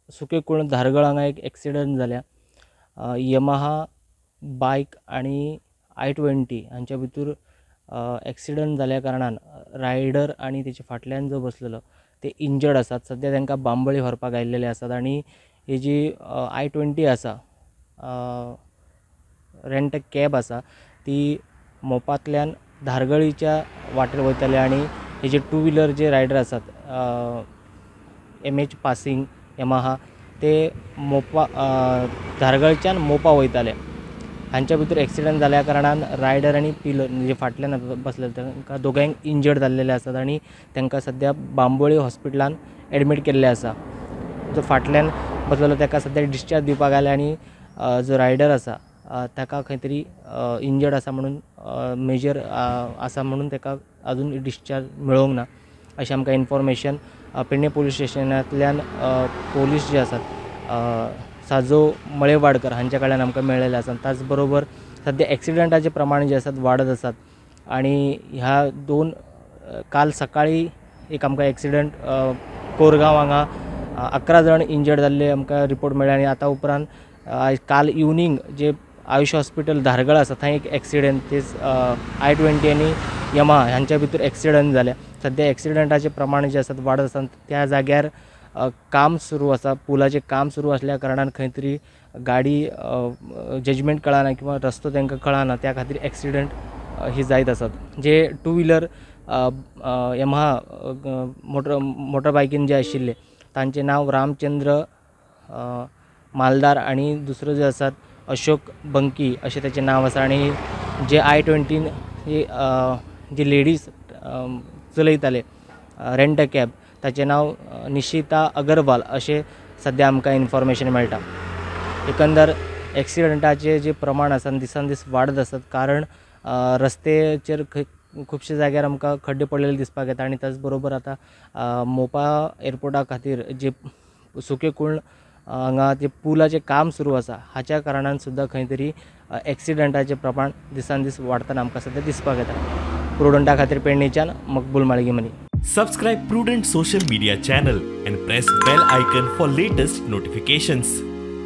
सुकेकुळ धारगळ हांगा एक एक्सिडंट जाल्या. यमाहा बायक आनी i20 हांच्या भितर एक्सिडंट जाल्या कारणान रायडर आनी तेच्या फाटल्यान जो बसलेलो ते इंजर्ड आसात. सद्या तांकां बांबोळी व्हरपाक आयिल्ले आसात आनी ही जी i20 आसा, रेंट कॅब आसा, ती मोपांतल्यान धारगळीच्या वाटेर वयताले आनी हे जे टू व्हिलर जे रायडर आसात MH passing Yamaha ते मोपा धारगळच्यान मोपा वयताले. हांच्या भितर एक्सिडंट जाल्या कारणान रायडर आनी पिलर जे फाटल्यान बसले तांकां दोगांयक इंजर्ड जाल्लेले आसात आनी तांकां सद्या बांबोळी हॉस्पिटलान एडमीट केल्ले आसा. जो फाटल्यान बसलेलो ताका सद्या डिस्चार्ज दिवपाक आयले आनी जो रायडर आसा ताका खंय तरी इंजर्ड आसा म्हणून मेजर आसा म्हणून ताका अजून डिस्चार्ज मेळोंक ना अशें आमकां इन्फॉर्मेशन पेडणे पोलीस स्टेशनांतल्यान पोलीस जे आसात साजो मळेवाडकर हांच्या कडल्यान आमकां मेळिल्लें आसा. त्याच बरोबर सद्या एक्सिडंटाचें प्रमाण जें आसात वाडत आसात आनी ह्या दोन काल सकाळी एक आमकां एक्सिडंट कोरगांव हांगा 11 जाण इंजर्ड जाल्ले आमकां रिपोर्ट मेळ्ळे आनी आतां उपरांत काल इवनींग जे आयुष हॉस्पिटल धारगळ आसा थंय एक एक्सिडंट तेच i20 आनी यमाहा हांच्या भितर एक्सिडंट जाल्या. सद्या एक्सिडंटाचें प्रमाण जें आसा वाडत आसा. त्या जाग्यार काम सुरू आसा, पुलाचें काम सुरू आसल्या कारणान खंय तरी गाडी जजमेंट कळना किंवा रस्तो तांकां कळना, त्या खातीर एक्सिडंट ही जायत आसात. जे टू व्हिलर यमाहा मोटर बायकीन जे आशिल्ले तांचें नांव रामचंद्र मालदार आनी दुसरो जे आसात अशोक बंकी अशें ताचें नांव आसा. आनी जे i20 जे लेडीज चलयताले रेंट कॅब ताचें नांव निशिता अगरवाल अशें सद्या आमकां इन्फॉर्मेशन मेळटा. एकंदर एक्सिडंटाचें जें प्रमाण आसा दिसान दीस वाडत आसात, कारण रस्त्याचेर खुबशे जाग्यार आमकां खड्डे पडलेले दिसपाक येता आनी त्याच बरोबर आतां मोपा एअरपोर्टा खातीर जे सुकेकुळ हांगा जे पुलाचें काम सुरू आसा हाच्या कारणान सुद्दां खंय तरी एक्सिडंटाचें प्रमाण दिसान दीस वाडटना आमकां सद्या दिसपाक येता. प्रुडंटा खातीर पेडणेच्यान मकबूल माळगीमनी. Subscribe Prudent social media channel and press bell icon for latest notifications.